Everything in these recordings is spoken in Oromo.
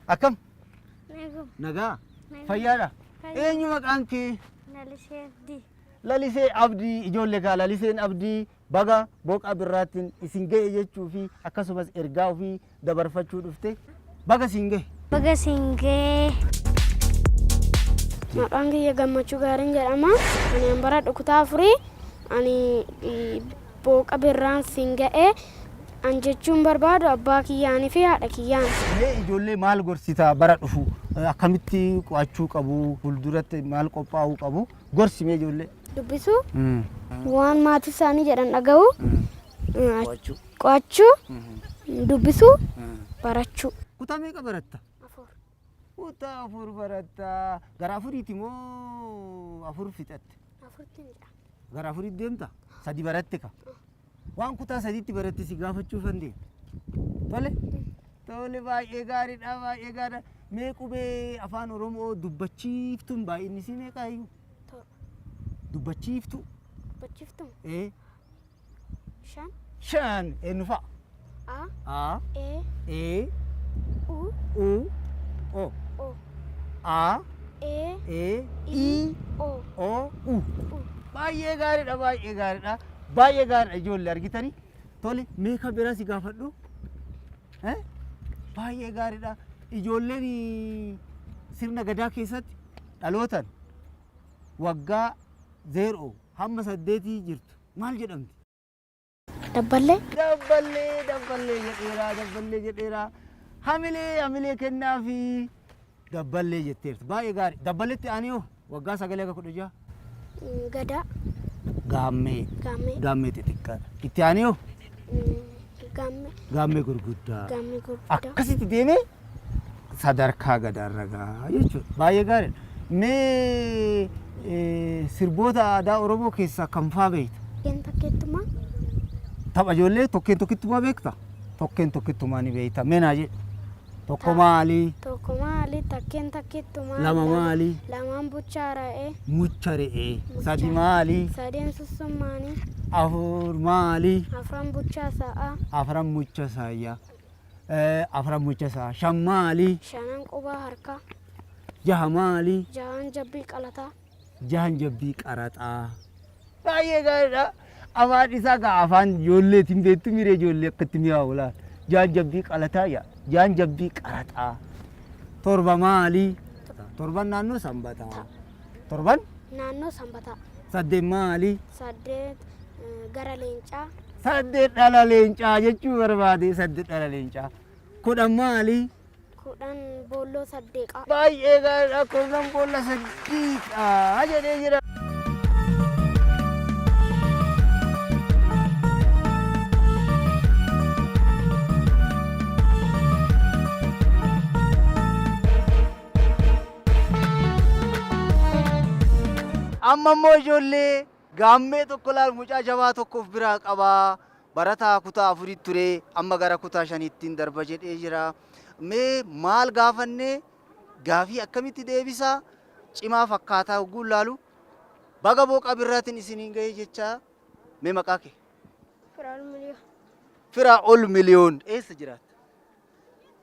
Akkam? Naguma. Nagaa? Nagaa. Fayyaadha? Fayyaa. Eenyu maqaan kee? Lalisee Abdii. Lalisee Abdii ijoollee kaa Laliseen Abdii baga booqaa birraattiin isin ga'e jechuu fi akkasumas ergaa ofii dabarfachuu dhufte baga siin ga'e. Baga siin ga'e. Maqaan kiyya Gammachuu Gaariin jedhama. Ani an baradhu kutaa afurii. Ani booqa birraan siin ga'e. An jechuun barbaadu abbaa kiyyaanii fi haadha kiyyaan. Mee ijoollee maal gorsita bara dhufu akkamitti qo'achuu qabu fuulduratti maal qophaa'uu qabu gorsi mee ijoollee. Dubbisuu, waan maatii isaanii jedhan dhaga'uu, qo'achuu, dubbisuu, barachuu. Kutaa meeqa baratta? Afur. Kutaa afur baratta. Gara afuriiti moo afur fixatte? Afurtiin jedha. Gara afuritti deemta? Sadi baratte ka? Waan kutaa sadiitti baratte si gaafachuufan deema. Tole? Tole baay'ee gaariidha baay'ee gaariidha. Mee qubee afaan Oromoo dubbachiiftuun baay'inni isii meeqa iyyuu? Torba. Dubbachiiftuu? Dubbachiiftuu? Ee. Shan. Shan eenyu fa'a? A. A. E. E. U. U. O. O. A. E. E. I. O. O. U. U. Baay'ee gaariidha baay'ee gaariidha. Baay'ee gaariidha ijoollee argitanii. Tole mee kan biraa si gaafadhu. Eh? Baay'ee gaariidha. Ijoolleen sirna gadaa keessatti dhalootan waggaa 0 hamma 8 jirtu maal jedhamti? Dabballee. Dabballee dabballee jedheera dabballee jedheera. Hamilee hamilee kennaafi dabballee jetteerti. Baay'ee gaarii. Dabballetti aanee hoo waggaa 9 haga 16? Gadaa. Gaammee. Gaammee. Gaammee xixiqqaadha. Itti aanee hoo? Gaammee. Gaammee gurguddaa. Gaammee gurguddaa. Akkasitti deemee sadarkaa gadaarra gaha jechuudha. Baay'ee gaariidha. Mee sirboota aadaa Oromoo keessaa kam faa beekta? Tokkeen tokkittumaa. Tapha ijoollee tokkeen tokkittumaa beekta? Tokkeen tokkittumaa ni beekta. Mee naa jedhi. Tokko maali? Tokko maali? Takkeen takkittumaa. Lama maali? Lamaan buchaa re'ee. Mucha re'ee. Sadi maali? Sadeen sussummaanii. Afur maali? Afran buchaa sa'aa. Afran mucha saayyaa. Afran mucha sa'a. Shan maali? Shanan qubaa harkaa. Jaha maali? Jahan jabbii qalataa. Jahan jabbii qaraxaa. Baay'ee gaariidha. Afaan isaa gaa afaan ijoolleetiin beektu miree ijoollee akka itti mi'aawu laal. Jahan jabbii qalataa yaa. Jahan jabbii qaraxaa. Torba maali? Torban naannoo sanbataa. Torban? Naannoo sanbataa. Saddeet maali? Saddeet gara leencaa. Saddeet dhala leencaa jechuu barbaade saddeet dhala leencaa. Kudhan maali? Kudhan boolloo saddeeqaa. Baay'ee gaariidha kudhan boolla saddeeqaa jedhee jira. Amma immoo ijoollee gaammee tokko laal mucaa jabaa tokko of biraa qabaa. Barataa kutaa afuritti ture amma gara kutaa shaniittiin darba jedhee jira. Mee maal gaafannee gaafii akkamitti deebisaa cimaa fakkaataa hogguun laalu baga booqaa birraatiin isiniin gahee jechaa mee maqaa kee? Firaa'ol Miliyoon. Firaa'ol Miliyoon eessa jiraatta?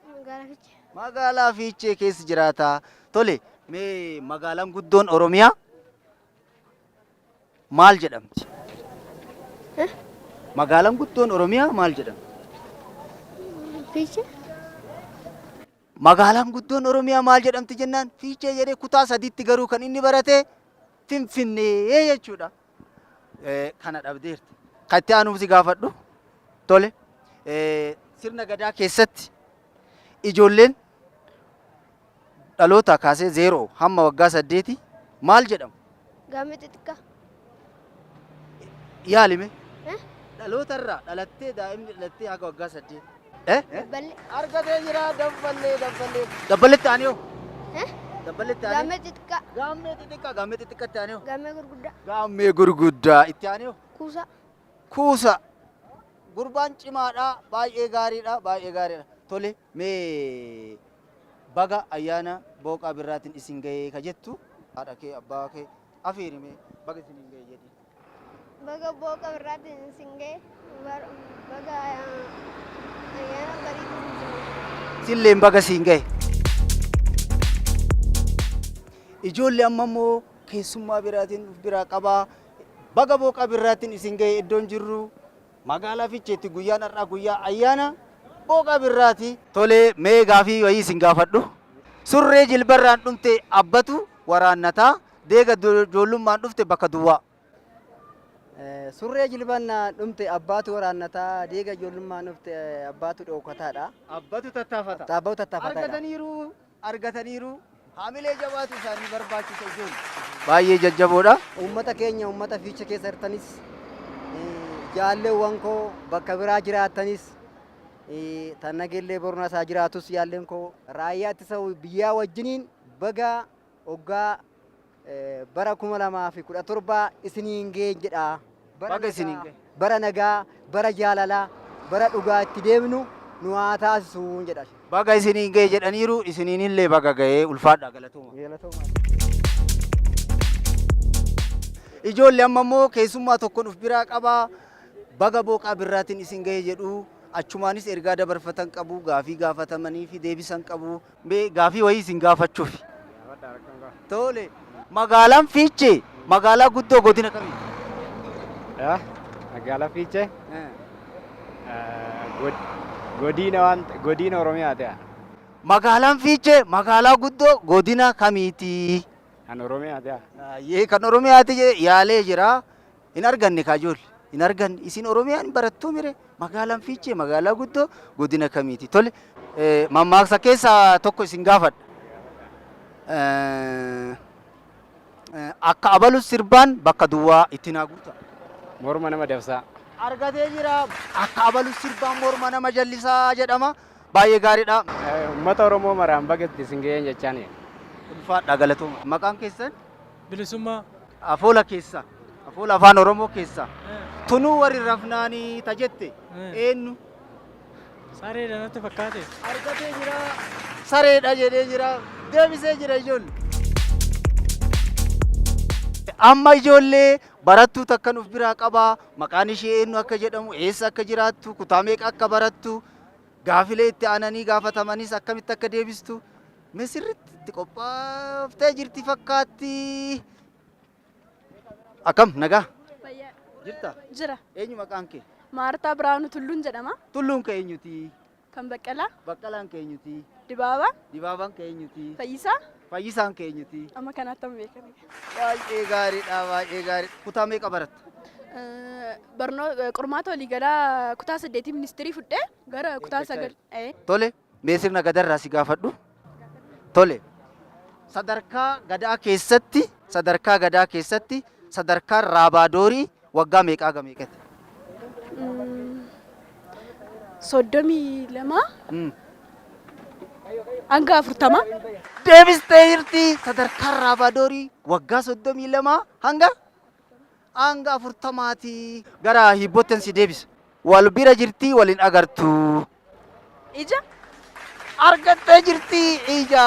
Magaalaa Fiichee. Magaalaa Fiichee keessa jiraata. Tole mee magaalaan guddoon Oromiyaa maal jedhamti? Magaalaan guddoon Oromiyaa maal jedhamti? Fiichee. Magaalaan guddoon Oromiyaa maal jedhamti jennaan Fiichee jedhee kutaa sadiitti garuu kan inni barate Finfinnee jechuudha. Kana dhabdeerta. Kan itti aanuuf si gaafadhu. Tole. Sirna gadaa keessatti ijoolleen dhalootaa kaasee 0 hamma waggaa saddeeti maal jedhamu? Gaammee xixiqqaa. Yaalime. Eh? Dhaloota irraa dhalattee daa'imni dhalattee haga waggaa saddeet. Eh? Dabballee. Argatee jira dabballee dabballee. Dabballetti aanee hoo? Eh? Dabballetti aanee. Gaammee xixiqqaa. Gaammee xixiqqaa gaammee xixiqqatti aanee hoo? Gaammee gurguddaa. Gaammee gurguddaa itti aanee hoo? Kuusaa. Kuusa. Gurbaan cimaadha baay'ee gaariidha baay'ee gaariidha. Tole mee baga ayyaana booqaa birraatiin isin ga'ee ka jettu haadha kee abbaa kee afeeri mee baga isiniin ga'e jedhi. Baga booqa birraatiin isin ga'e baga ayyaana bariitiin isin ga'e. Silleen baga siin ga'e. Ijoollee amma immoo keessummaa biraatiin of biraa qabaa. Baga booqaa birraatiin isin ga'e iddoon jirru magaalaa Fiicheetti guyyaan har'aa guyyaa ayyaana booqaa birraati. Tolee mee gaafii wayii isin gaafadhu. Surree jilbarraan dhumte abbatu waraannataa deega ijoollummaan dhufte bakka duwwaa. Surree jilbannaa dhumte abbaatu waraannataa deega ijoollummaan dhufte abbaatu dhookataadha. Abbatu tattaafata. Abbatu tattaafataadha. Argataniiru argataniiru haamilee jabaatu isaanii barbaachisa ijoollee. Baay'ee jajjaboodha. Uummata keenya uummata Fiichee keessa jirtanis jaalleewwan koo bakka biraa jiraatanis tan nageellee Booranaa isaa jiraatus jaalleen koo raayyaa ittisa biyyaa wajjiniin baga hoggaa bara 2017 isiniin ga'e jedha. Baga isiniin ga'e. Bara nagaa, bara jaalalaa, bara dhugaa itti deemnu nu haa taasisu jedha. Baga isiniin ga'e jedhaniiru isiniinillee baga ga'ee ulfaadha galatooma. Ijoollee amma immoo keessummaa tokkoon of biraa qabaa. Baga booqaa birraatiin isin ga'e jedhu achumaanis ergaa dabarfatan qabu gaafii gaafatamanii fi deebisan qabu. Mee gaafii wayii isin gaafachuuf. Tole magaalaan Fiichee magaalaa guddoo godina kamii? Magaalaa Fiichee godina waan godina Oromiyaa ta'a. Magaalaan Fiichee magaalaa guddoo godina kamiiti? Kan Oromiyaa ta'a. Yee kan Oromiyaati yaalee jira. Hin arganne kaa ijoollee. Hin arganne. Isin Oromiyaan barattuu mire magaalaan Fiichee magaalaa guddoo godina kamiiti? Tole mammaaksa keessaa tokko isin gaafadha. Akka abalu sirbaan bakka duwwaa itti naa guuta. Morma nama dabsaa. Argatee jira. Akka abalu sirbaan morma nama jallisaa jedhama. Baay'ee gaariidha. Uummata Oromoo maraan baga itti isin ga'een jechaani. Ulfaadha galatooma. Maqaan keessan? Bilisummaa. Afoola keessa. Afoola afaan Oromoo keessa. Tunuu warri rafnaanii ta jette eenyu? Sareedha natti fakkaate. Argatee jira. Sareedha jedhee jira. Deebisee jira ijoollee. Amma ijoollee barattuu takkan of biraa qabaa. Maqaan ishee eenyu akka jedhamu, eessa akka jiraattu, kutaa meeqa akka barattu, gaafilee itti aananii gaafatamanis akkamitti akka deebistu. Mee sirriitti itti qophaaftee jirti fakkaatti. Akkam nagaa? Jirta? Jira. Eenyu maqaan kee? Maartaa Biraanuu Tulluun jedhama. Tulluun kee eenyuti? Kan Baqqalaa. Baqqalaan kee eenyuti? Dibaabaa. Dibaabaan kee eenyuti? Fayyisaa. Fayyisaan kee eenyuti? Amma kanaatti amma beekan. Baay'ee gaariidha baay'ee gaariidha. Kutaa meeqa baratta? Barnoo qormaata waliigalaa kutaa 8 ministirii fudhee gara kutaa 9. Tole mee sirna gadarraa si gaafadhu. Tole sadarkaa gadaa keessatti sadarkaa gadaa keessatti sadarkaan raabaadorii waggaa meeqaa ga meeqati? 32 hanga 40. Deebistee jirti sadarkaan raabaadorii waggaa 32 hanga 40ti. Gara hibbootti si deebisa. Wal bira jirti waliin agartu. Ija. Argattee jirti ija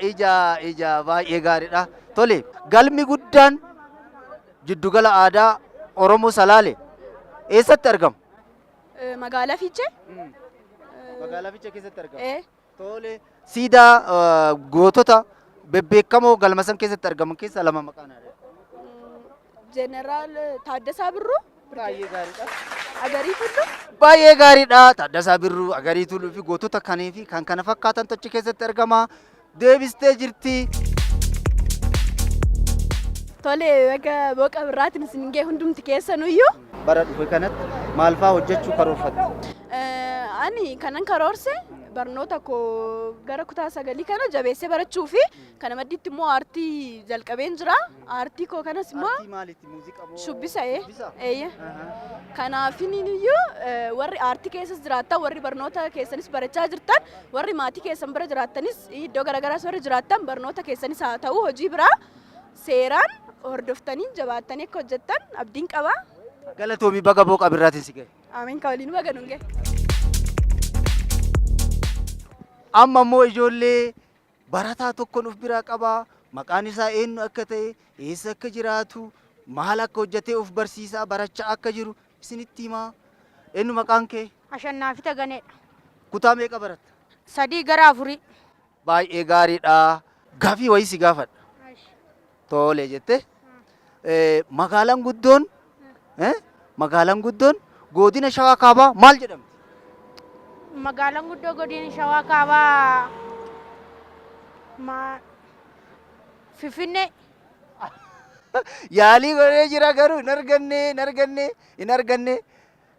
ija ija baay'ee gaariidha. Tole galmi guddaan jiddugala aadaa Oromoo Salaale eessatti argama? Magaalaa Fiichee. Magaalaa Fiichee keessatti argama. Tole siidaa gootota bebbeekamoo galma san keessatti argaman keessaa lama maqaan haa Jeneraal Taaddasaa Birruu. Baay'ee gaariidha. Agarii Tulluu. Baay'ee gaariidha. Taaddasaa Birruu, Agarii Tulluu fi gootota kanii fi kan kana fakkaatan achi keessatti argama. Deebistee jirti. Tole baga booqa birraatiin isin ga'e hundumti keessanuyyuu. Bara dhufe kanatti maal fa'aa hojjechuu karoorfatte? Ani kanan karoorse barnoota koo gara kutaa 9 kana jabeessee barachuu fi kana maddiitti immoo aartii jalqabeen jira. Aartii koo kanas immoo Aartii maaliiti? Muuziqaa moo? Shubbisa. Shubbisa? Eeyye. Kanaafiniyyuu warri aartii keessas jiraattan, warri barnoota keessanis barachaa jirtan, warri maatii keessan bira jiraattanis, iddoo garaagaraas warri jiraattan barnoota keessanis haa ta'u hojii biraa seeraan hordoftanii jabaattanii akka hojjettan abdiin qaba. Galatoomii baga booqa birraatiin si ga'e. Ameen ka waliin baga nuun ga'e. Amma immoo ijoollee barataa tokkoon of biraa qabaa. Maqaan isaa eenyu akka ta'e, eessa akka jiraatu, maal akka hojjetee of barsiisaa barachaa akka jiru isinitti himaa. Eenyu maqaan kee? Ashannaafi Taganeedha. Kutaa meeqa baratta? 3 gara 4. Baay'ee gaariidha. Gaafii wayii si gaafadha. Tole jette. Magaalaan guddoon magaalaan guddoon godina Shawaa Kaabaa maal jedhamti? Magaalaan guddoo godina Shawaa Kaabaa Finfinnee. Yaalii godhee jira garuu hin arganne, hin arganne, hin arganne.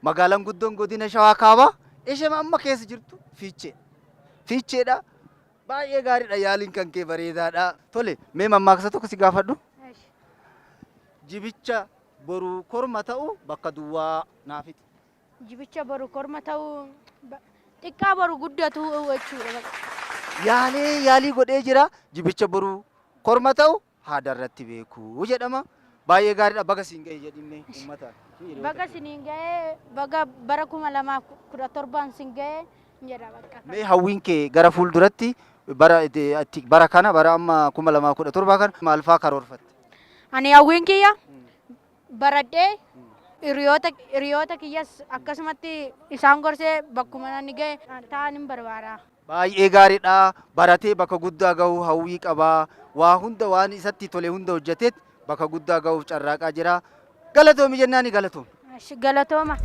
Magaalaan guddoon godina Shawaa Kaabaa ishee amma keessa jirtu Fiichee. Fiicheedha. Baay'ee gaariidha, yaaliin kan kee bareedaadha. Tole, mee mammaaksa tokko si gaafadhu. Jibicha boru korma ta'u bakka duwwaa naa fixi. Jibicha boru korma ta'u, xiqqaa boru guddatu jechuudha. Yaalee yaalii godhee jira. Jibicha boru korma ta'u haada irratti beeku jedhama. Baay'ee gaariidha, baga siin ga'e jedhinnee uummata. Baga siniin ga'ee, baga bara 2017n sin ga'ee jedha bakka. Mee hawwiin kee gara fuulduratti bara itti bara kana, bara amma 2017 kana maal fa'aa karoorfatte? Ani hawwiin kiyya baradhee hiriyoota kiyyas akkasumatti isaan gorsee bakkuma namni ga'e ta'an hin barbaada. Baay'ee gaariidha. Baratee bakka guddaa gahuu hawwii qabaa. Waa hunda waan isatti tole hunda hojjeteet bakka guddaa gahuuf carraaqaa jira. Galatoomi jennaani, galatoomi. Galatooma.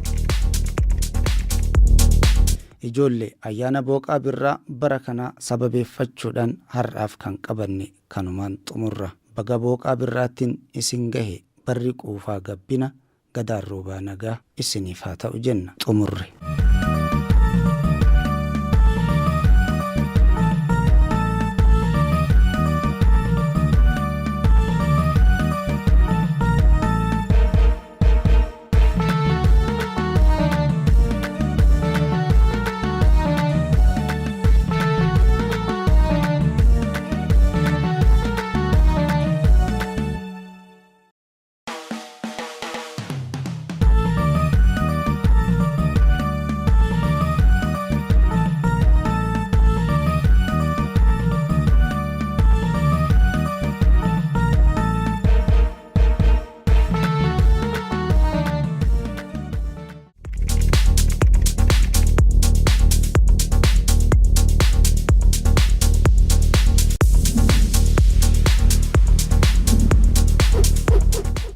Ijoollee, ayyaana Booqaa Birraa bara kana sababeeffachuudhaan har'aaf kan qabanne kanumaan xumurra. Baga Booqaa Birraattiin isin gahe, barri quufaa gabbina, gadaan roobaa nagaa isiniif haa ta'u jenna xumurre.